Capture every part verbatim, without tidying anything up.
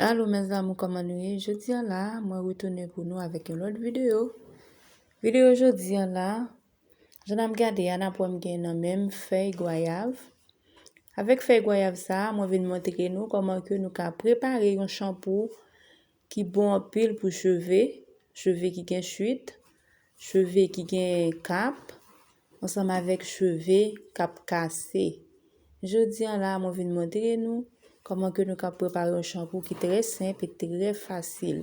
Alo, mes amours, kòman nou ye? Jodi a la, mwen retounen pou nou avèk yon lòt videyo. Videyo jodi a la, jan n ap gade a, n ap wè m gen nan men m fèy gwayav. Avèk fèy gwayav sa a, mwen vin montre nou kòman ke nou ka prepare yon chanpou ki bon anpil pou cheve, cheve ki gen chit, cheve ki gen kap, ansanm avèk cheve k ap kase. Jodi a la, mwen vin montre nou kòman ke nou ka prepare yon chanpou ki trè senp e trè fasil.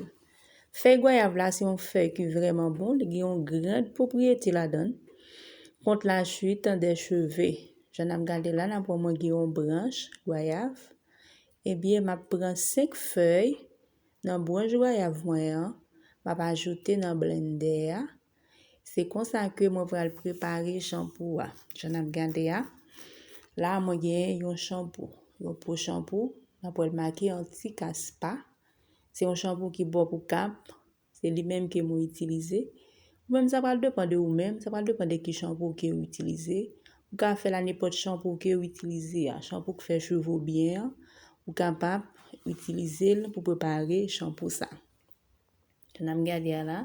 Fèy gwayav la, se yon fèy ki vrèman bon, li gen yon gran pwopriyete ladan l kont la chit des cheveux. Jan n ap gade la, n ap wè mwen gen yon branch gwayav. Ebyen, m ap pran senk fèy nan branch gwayav mwen an, m ap ajoute nan blendè a. Se konsa ke mwen pral prepare chanpou a. Jan n ap gade a, la mwen gen yon chanpou, yon po chanpou, n ap wè l make anti-kaspa. Se yon chanpou ki bon pou kap, se li menm ke mwen itilize. Ou menm, sa pral depann de ou menm, sa pral depann de ki chanpou ke ou itilize. Ou ka fè l a nenpòt chanpou ke ou itilize a, chanpou k fè cheve w byen an, ou kapab itilize l pou prepare chanpou sa. Jan n ap gade a la,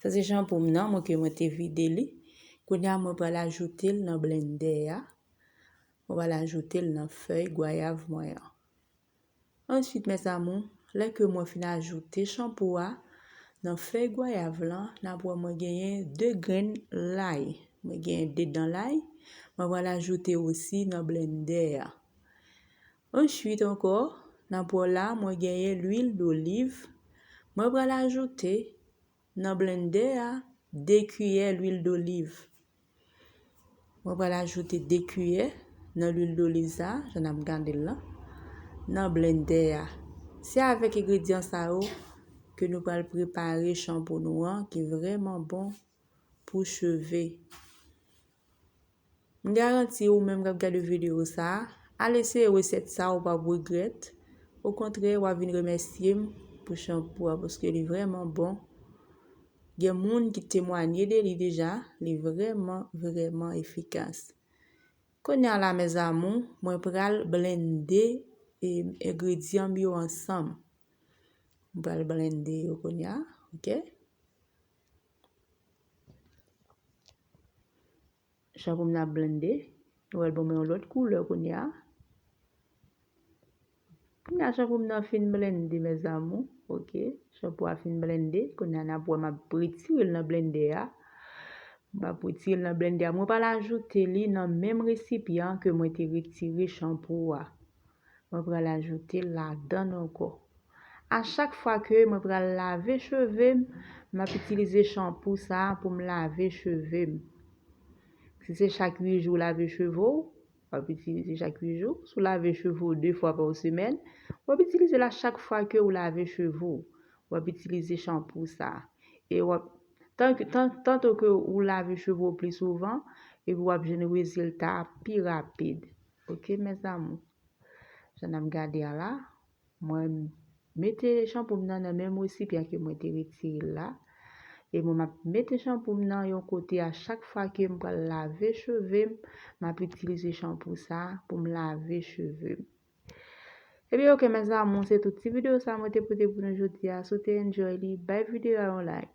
sa se chanpou m nan, mwen ke mwen te vide li. Kounye a, mwen pral ajoute l nan blendè a. Mwen pral ajoute l nan fèy gwayav mwen an. Answit, mes amours, lè ke mwen fin ajoute chanpou a nan fèy gwayav lan, n ap wè mwen genyen de grenn lay. Mwen genyen de dan lay. Mwen pral ajoute osi nan blendè a. Answit ankò, n ap wè la, mwen genyen lwil doliv. Mwen pral ajoute nan blendè a de kiyè lwil doliv. Mwen pral ajoute de kiyè nan lwil doliv sa, jan n ap gade l lan, nan blendè a. Se avèk engredyan sa yo ke nou pral prepare chanpou nou an, ki vrèman bon pou cheve. M garanti ou menm k ap gade videyo sa a, al eseye resèt sa a, ou p ap regrèt. Okontrè, w ap vin remèsye m pou chanpou a, paske li vrèman bon. Gen moun ki temwanye de li deja, li vrèman, vrèman efikas. Kounye a la, mes amours, mwen pral blende, e, engredyan m yo ansanm. Mwen pral blende yo kounye a, oke? Chanpou m nan ap blende. Ou wè l ban mwen yon lòt koulè kounye a. Kounye a, chanpou m nan fin blende, mes amours. Oke, chanpou a fin blende. Kounye a, n ap wè m ap retire l nan blende a. M ap retire l nan blende a. Mwen pral ajoute li nan menm resipyan ke mwen te retire chanpou a. Mwen pral ajoute l ladan l ankò. A chak fwa ke mwen pral lave cheve m, m ap itilize chanpou sa a pou m lave cheve m. Si se chak uit jou w lave cheve w, w ap itilize chak uit jou. Si w lave cheve w de fwa pa semèn, w ap itilize l a chak fwa ke w lave cheve w. W ap itilize chanpou sa a. E w ap, tan ke, tan, tanto ke ou lave cheve w pli souvan, epi w ap jwenn rezilta a pi rapid. Oke, mes amours? Jan n ap gade a la, mwen mete chanpou m nan nan menm resipyan ke mwen te retire l la. E mwen m ap mete chanpou m nan yon kote a chak fwa ke m pral lave cheve m, m ap itilize chanpou sa a pou m lave cheve m. Ebyen, oke, mes amours, se tout ti videyo sa mwen te pote pou nou jodi a. Si w te enjoy li, bay videyo a yon like.